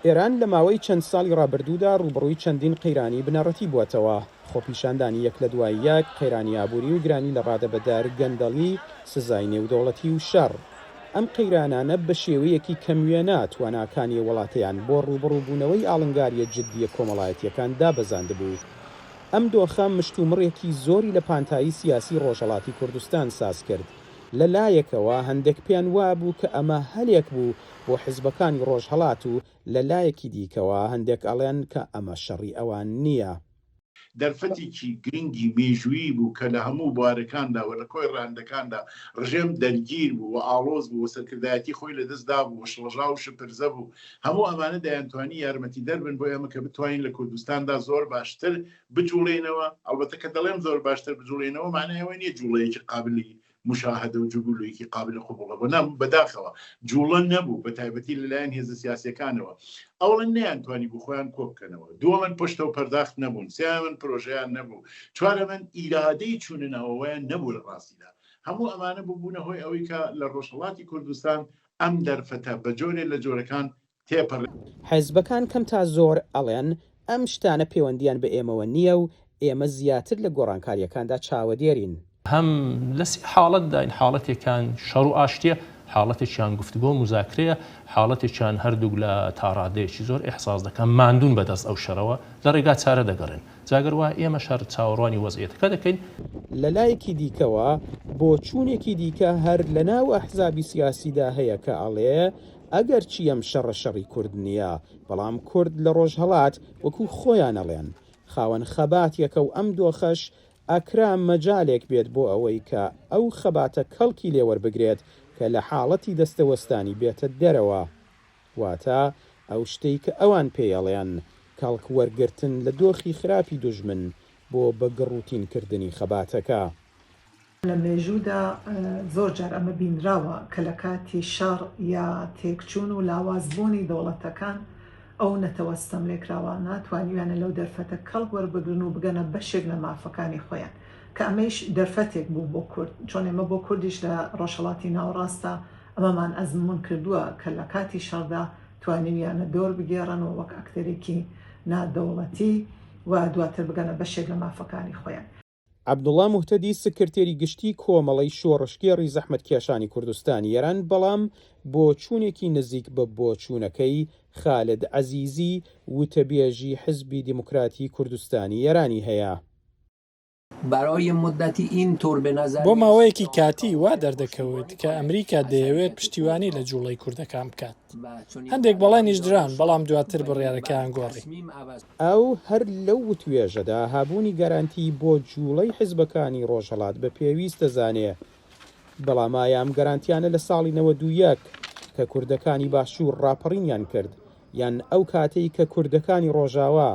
ئێران لە ماوەی چەند ساڵی ڕابردوودا ڕووبەڕووی چەندین قەیرانی بنەڕەتی بووەتەوە، خۆپیشاندانی یەک لە دوای یەک، قەیرانی ئابووری و گرانی لە ڕادەبەدەر، گەندەڵی، سزای نێودەوڵەتی و شەڕ. ئەم قەیرانانە بە شێوەیەکی کەموێنە تواناکانی وڵاتیان بۆ ڕووبەڕووبوونەوەی ئاڵنگارییە جددییە کۆمەڵایەتییەکان دابەزاندبوو. ئەم دۆخە مشتومڕێکی زۆری لە پانتایی سیاسی ڕۆژهەڵاتی کوردستان ساز کرد. لە لایەکەوە هەندێک پێیان وابوو کە ئەمە هەلێک بوو بۆ حزبەکانی ڕۆژهەڵات و لە لایەکی دیکەوە هەندێک ئەڵێن کە ئەمە شەڕی ئەوان نییە. دەرفەتێکی گرنگی مێژوویی بوو کە لە هەموو بوارەکاندا و لە کۆی ڕەهەندەکاندا ڕژێم دەرگیر بوو و ئاڵۆز بوو و سەرکردایەتی خۆی لەدەست دابوو و شڵەژاو و شپرزە بوو. هەموو ئەمانە دەیانتوانی یارمەتیدەر بن بۆ ئێمە کە بتوانین لە کوردستاندا زۆر باشتر بجوڵێینەوە، ئەڵبەتە کە دەڵێم زۆر باشتر بجوڵێینەوە مانای ئەوە نییە جوڵەیەکی قابلی مشاهدە و جوگولویەکی قابل قبوڵە بۆ نا بەداخەوە جوڵە نەبوو بە تایبەتی لەلایەن هێزە سیاسەکانەوە ئەوڵەن نەیانتوانی بوو خۆیان کۆ بکەنەوە دووەمەن پشتە و پەرداخت نەبوون سیامن پرۆژەیان نەبوو چوارەمەن ئیرادەی چوونە ناوەوەیان نەبوو لە ڕاستیدا هەموو ئەمانە ببوونە هۆی ئەوەی کە لە ڕۆژهەڵاتی کوردستان ئەم دەرفەتە بە جۆرێ لە جۆرەکان تێپەڕێ. حیزبەکان کەم تا زۆر ئەڵێن ئەم شتانە پێوەندییان بە ئێمەوە نییە و ئێمە زیاتر لە گۆڕانکارییەکاندا چاوەدێرین. هەم لە سێ حاڵەتداین، حاڵەتێکان شەڕ و ئاشتییە، حاڵەتێکیان گفتگۆ و موزاکرەیە، حاڵەتێکیان هەردووک لا تا ڕادەیەکی زۆر ئیحساس دەکەن ماندوون بە دەست ئەو شەرەوە، لە ڕێگا چارە دەگەڕێن. جا گەر وایە ئێمەش هەر چاوەڕوانی وەزعیەتەکە دەکەین. لە لایەکی دیکەوە بۆچوونێکی دیکە هەر لە ناو ئەحزابی سیاسیدا هەیە کە ئەڵێ ئەگەرچی ئەم شەڕە شەڕی کورد نییە، بەڵام کورد لە ڕۆژهەڵات وەکوو خۆیان ئەڵێن خاوەن خەباتێکە و ئەم دۆخەش ئەکرا مەجالێک بێت بۆ ئەوەی کە ئەو خەباتە کەڵکی لێ وەربگرێت کە لە حاڵەتی دەستەوەستانی بێتە دەرەوە. واتە ئەو شتەی کە ئەوان پێی ئەڵێن کەڵک وەرگرتن لە دۆخی خراپی دوژمن بۆ بە گڕوتین کردنی خەباتەکە. لە مێژوودا زۆر جار ئەمە بینراوە کە لە کاتی شەڕ یا تێکچوون و لاوازبوونی دەوڵەتەکان ئەو نەتەوە ستەملێکراوانە توانیویانە لەو دەرفەتە کەڵک وەربگرن و بگەنە بەشێک لە مافەکانی خۆیان کە ئەمەیش دەرفەتێک بوو بۆ کورد چۆن ئێمە بۆ کوردیش لە ڕۆژهەڵاتی ناوەڕاستدا ئەمەمان ئەزموون کردووە کە لە کاتی شەڕدا توانیویانە دۆر بگێڕن و وەک ئەکتەرێکی نادەوڵەتی و دواتر بگەنە بەشێک لە مافەکانی خۆیان. عەبدوڵا موهتەدی سکرتێری گشتیی کۆمەڵەی شۆڕشگێڕی زەحمەتکێشانی کوردستانی ئێران بەڵام بۆچوونێکی نزیک بە بۆچوونەکەی خالد عەزیزی وتەبێژی حزبی دیموکراتی کوردستانی ئێرانی هەیە. بۆ ماوەیەکی کاتی وا دەردەکەوت کە ئەمریکا دەیەوێت پشتیوانی لە جوڵەی کوردەکان بکات. هەندێک بەڵێنیش دران، بەڵام دواتر بڕیارەکەیان گۆڕی. ئەو هەر لەو وتوێژەدا هەبوونی گەرانتی بۆ جووڵەی حیزبەکانی ڕۆژهەڵات بە پێویست دەزانێ. بەڵام ئایا ئەم گەرانتیانە لە ساڵی 91 کە کوردەکانی باشوور ڕاپەڕینیان کرد یان ئەو کاتەی کە کوردەکانی ڕۆژاوا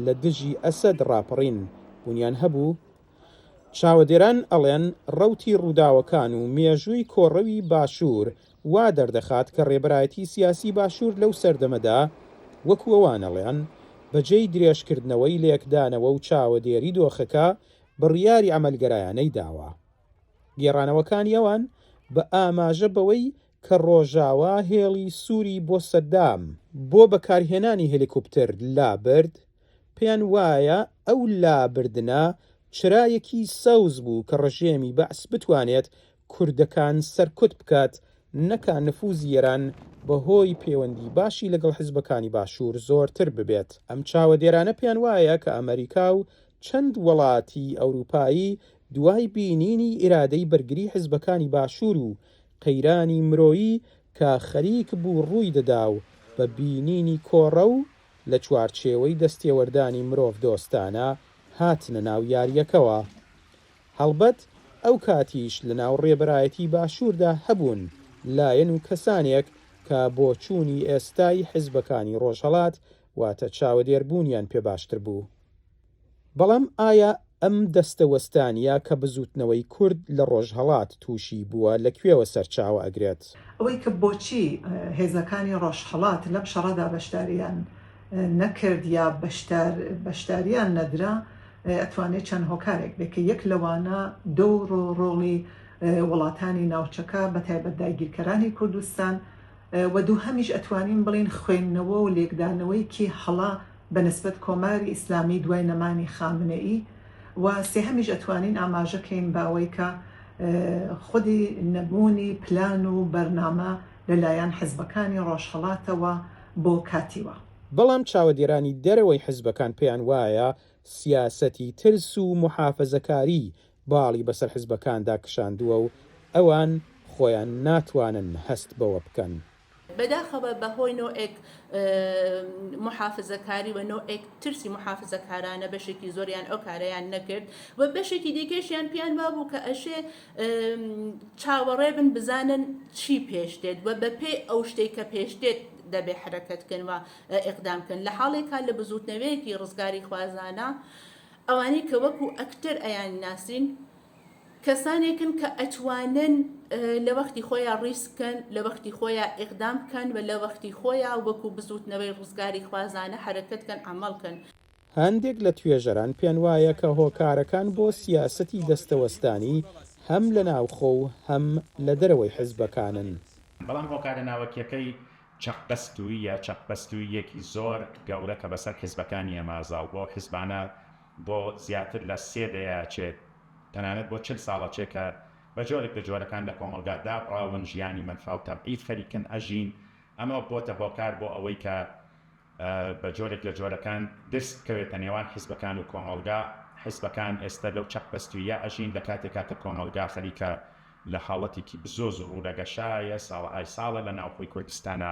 لە دژی ئەسەد ڕاپەڕین بوونیان هەبوو؟ چاوەدێران ئەڵێن ڕەوتی ڕووداوەکان و مێژووی کۆڕەوی باشوور وا دەردەخات کە ڕێبەرایەتی سیاسی باشوور لەو سەردەمەدا وەکو ئەوان ئەڵێن بەجێی درێژکردنەوەی لێکدانەوە و چاوەدێری دۆخەکە بڕیاری عەمەلگەرایانەی داوە. گێڕانەوەکانی ئەوان بە ئاماژە بەوەی کە ڕۆژاوا هێڵی سووری بۆ سەدام بۆ بەکارهێنانی هێلیکوپتر لابرد، پێیان وایە ئەو لابردنە چرایەکی سەوز بوو کە ڕژێمی بەعس بتوانێت کوردەکان سەرکوت بکات نەکا نفوزی ئێران بەهۆی پێوەندی باشی لەگەڵ حزبەکانی باشوور زۆرتر ببێت. ئەم چاوەدێرانە پێیان وایە کە ئەمەریکا و چەند وەڵاتی ئەوروپایی دوای بینینی ئیرادەی بەرگری حزبەکانی باشوور و قەیرانی مرۆیی کە خەریک بوو ڕووی دەدا و بە بینینی کۆڕەو لە چوارچێوەی دەستێوەردانی مرۆڤدۆستانە هاتنە ناو یارییەکەوە. هەڵبەت ئەو کاتیش لە ناو ڕێبەرایەتی باشووردا هەبوون لایەن و کەسانێک کە بۆچوونی ئێستای حیزبەکانی ڕۆژهەڵات واتە چاوەدێر بوونیان پێ باشتر بوو. بەڵام ئایا ئەم دەستەوەستانییە کە بزووتنەوەی کورد لە ڕۆژهەڵات تووشی بووە لە کوێوە سەرچاوە ئەگرێت؟ ئەوەی کە بۆچی هێزەکانی ڕۆژهەڵات لەم شەڕەدا بەشدارییان نەکرد یا بەشدار بەشدارییان نەدرا ئەتوانێت چەند هۆکارێک بێت کە یەک لەوانە دەور و ڕۆڵی وڵاتانی ناوچەکە بە تایبەت داگیرکەرانی کوردستان. و دووهەمیش ئەتوانین بڵێین خوێندنەوە و لێکدانەوەیەکی هەڵە بە نسبەت کۆماری ئیسلامی دوای نەمانی خامنەیی و سێهەمیش ئەتوانین ئاماژە کەین بە ئەوەی کە خودی نەبوونی پلان و بەرنامە لە لایەن حزبەکانی ڕۆژهەڵاتەوە بۆ کاتی وا. بەڵام چاوەدێرانی دەرەوەی حزبەکان پێیان وایە سیاسەتی ترس و موحافەزەکاری باڵی بەسەر حزبەکاندا کشاندووە و ئەوان خۆیان ناتوانن هەست بەوە بکەن. بەداخەوە بە هۆی نەوعێک موحافزەکاری و نەوعێک ترسی موحافزەکارانە بەشێکی زۆریان ئەو کارەیان نەکرد و بەشێکی دیکەشیان پێیان وابوو کە ئەشێ چاوەڕێ بن بزانن چی پێش دێت و بەپێی ئەو شتێک کە پێش دێت دەبێ حرەکەت کەن و ئیقدام کەن لە حاڵێکا لە بزووتنەوەیەکی ڕزگاری خوازانە ئەوانەی کە وەکو ئەکتەر ئەیان ناسین کەسانێکن کە ئەتوانن لە وەختی خۆیا ڕیسک کەن، لە وەختی خۆیا ئیقدام بکەن و لە وەختی خۆیا وەکو بزووتنەوەی ڕزگاریخوازانە حەرەکەت کەن، عەمەڵ کەن. هەندێک لە توێژەران پێیان وایە کە هۆکارەکان بۆ سیاسەتی دەستەوەستانی هەم لە ناوخۆ و هەم لە دەرەوەی حزبەکانن. بەڵام هۆکارە ناوەکییەکەی چەقبەستووییە، چەقبەستووییەکی زۆر گەورە کە بەسەر حزبەکانی ئێمە زاڵ بووە، ئەو حزبانە بۆ زیاتر لە سێ دەیە ئەچێت، تەنانەت بۆ 40 ساڵ ئەچێت کە بە جۆرێک لە جۆرەکان لە کۆمەڵگا دابڕاون، ژیانی مەنفا و تەبعید خەریکن ئەژین، ئەمە بۆتە هۆکار بۆ ئەوەی کە بە جۆرێک لە جۆرەکان درز بکەوێتە نێوان حزبەکان و کۆمەڵگا، حزبەکان ئێستە لەو چەقبەستووییە ئەژین لە کاتێکا کە کۆمەڵگا خەریکە لە حاڵەتێکی بزۆز و ڕوولەگەشایە، ساڵەهای ساڵە لە ناوخۆی کوردستانا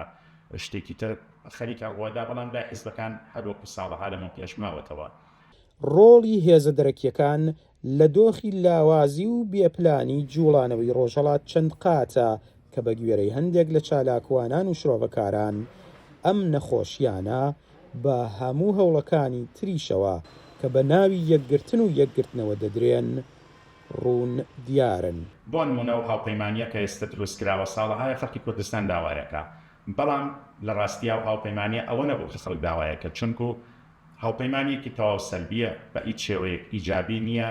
شتێکی تر خەریکە ڕووەدا، بەڵام لای حزبەکان هەر وەکو ساڵەها لەمەوپێش ماوەتەوە. ڕۆڵی هێزە دەرەکییەکان لە دۆخی لاوازی و بێ پلانی جووڵانەوەی ڕۆژهەڵات چەند قاتە کە بە گوێرەی هەندێک لە چالاکوانان و شرۆڤەکاران ئەم نەخۆشییانە بە هەموو هەوڵەکانی تریشەوە کە بە ناوی یەکگرتن و یەکگرتنەوە دەدرێن ڕوون دیارن. بۆنمونە ئەو هاوپەیمانیە کە ئێستە دروست کراوە ساڵەهایە خەڵکی کوردستان داوایەکا بەڵام لە ڕاستیا ئەو هاوپەیمانیە ئەوە نەبوو کە خەڵک داوایەکرد چونکو هاوپەیمانیەکی تەواو سەلبیە بە هیچ شێوەیەک ئیجابی نیە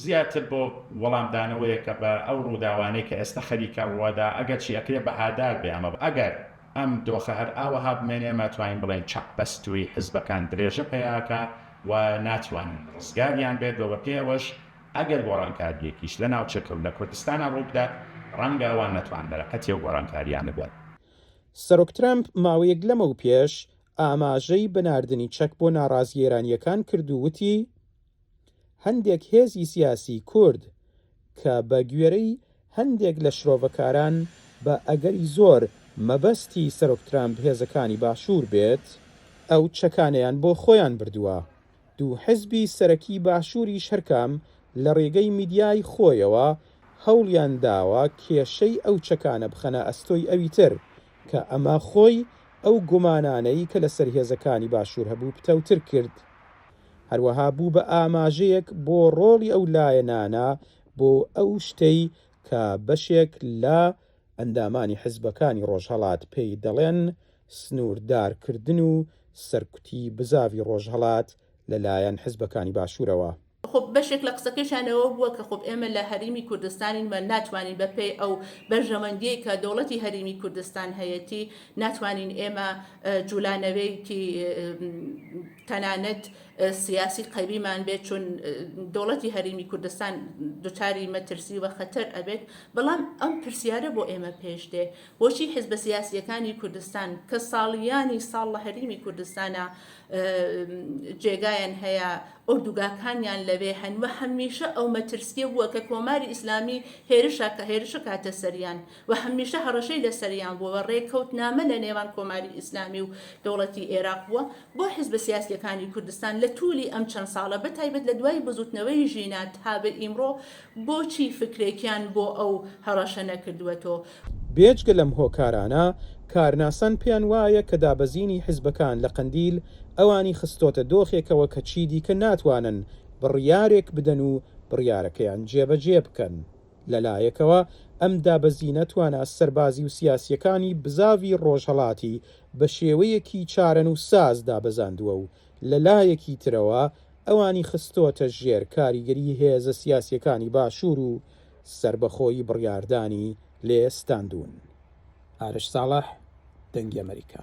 زیاتر بۆ وەڵامدانەوەیەکە بە ئەو ڕووداوانەی کە ئێستە خەریکە ڕووەدا ئەگەرچی ئەکرێ بەهادار بێ ئەمە ئەگەر ئەم دۆخە هەر ئاوەها بمێنێ ئێمە ئەتوانین بڵێین چەقبەستووی حزبەکان درێژە پەیاکا و ناتوانن ڕزگاریان بێت و بەپێی ئەوەش ئەگەر گۆڕانکارییەکیش لە ناوچەکە و لە کوردستانا ڕووبدات ڕەنگە ئەوان نەتوان بەرەقەتی ئەو گۆڕانکارییانە بن. سەرۆک ترەمپ ماوەیەک لەمەوپێش ئاماژەی بە ناردنی چەک بۆ ناڕازییە ئێرانییەکان کرد و وتی، هەندێک هێزی سیاسی کورد کە بە گوێرەی هەندێک لە شرۆڤەکاران بە ئەگەری زۆر مەبەستی سەرۆک ترامپ هێزەکانی باشوور بێت، ئەو چەکانەیان بۆ خۆیان بردووە. دوو حزبی سەرەکی باشووریش هەرکام لە ڕێگەی میدیای خۆیەوە هەوڵیان داوە کێشەی ئەو چەکانە بخەنە ئەستۆی ئەوی تر کە ئەمە خۆی ئەو گومانانەی کە لەسەر هێزەکانی باشوور هەبوو پتەوتر کرد. هەروەها بوو بە ئاماژەیەک بۆ ڕۆڵی ئەو لایەنانە بۆ ئەو شتەی کە بەشێک لە ئەندامانی حزبەکانی ڕۆژهەڵات پێی دەڵێن سنووردارکردن و سەرکوتی بزاڤی ڕۆژهەڵات لە لایەن حزبەکانی باشوورەوە. خۆ بەشێک لە قسەکەیشیان ئەوە بووە کە خۆ ئێمە لە هەریمی کوردستانین و ناتوانین بە پێی ئەو بەرژەوەندیەی کە دەوڵەتی هەریمی کوردستان هەیەتی ناتوانین ئێمە جولانەوەیەکی تەنانەت سیاسی قەویمان بێت چون دەوڵەتی هەریمی کوردستان دوچاری مەترسی و خەتەر ئەبێت بەڵام ئەم پرسیارە بۆ ئێمە پێش دێ بۆچی حزبە سیاسیەکانی کوردستان کە ساڵیانی ساڵ لە هەریمی کوردستانە جێگایان هەیە ئۆردوگاکانیان لەوێ هەن و هەمیشە ئەو مەترسیە بووە کە کۆماری ئیسلامی هێرشە کە هێرشە کاتە سەریان و هەمیشە هەڕەشەی لەسەریان بووە و ڕێکەوتنامە لە نێوان کۆماری ئیسلامی و دەوڵەتی ئێراق بووە بۆ حزبە سیاسیەکانی کوردستان لە تولی ئەم چەند ساڵە بە تایبەت لە دوای بزوتنەوەی ژینا تا بە ئیمڕۆ بۆچی فکرێکیان بۆ ئەو هەڕەشە نەکردووەتۆ؟ بێجگە لەم هۆکارانە، کارناسان پێیان وایە کە دابەزینی حزبەکان لە قەندیل ئەوانی خستۆتە دۆخێکەوە کە چیدیکە ناتوانن بڕیارێک بدەن و بڕیارەکەیان جێبەجێ بکەن. لە لایەکەوە ئەم دابەزینە توانا سەربازی و سیاسییەکانی بزاڤی ڕۆژهەڵاتی بە شێوەیەکی چارەنووسساز دابەزاندووە و لە لایەکی ترەوە ئەوانی خستۆتە ژێر کاریگەری هێزە سیاسییەکانی باشوور و سەربەخۆیی بڕیاردانی لێ ستاندوون. ئارش ساڵح. دەنگی ئەمەریکا.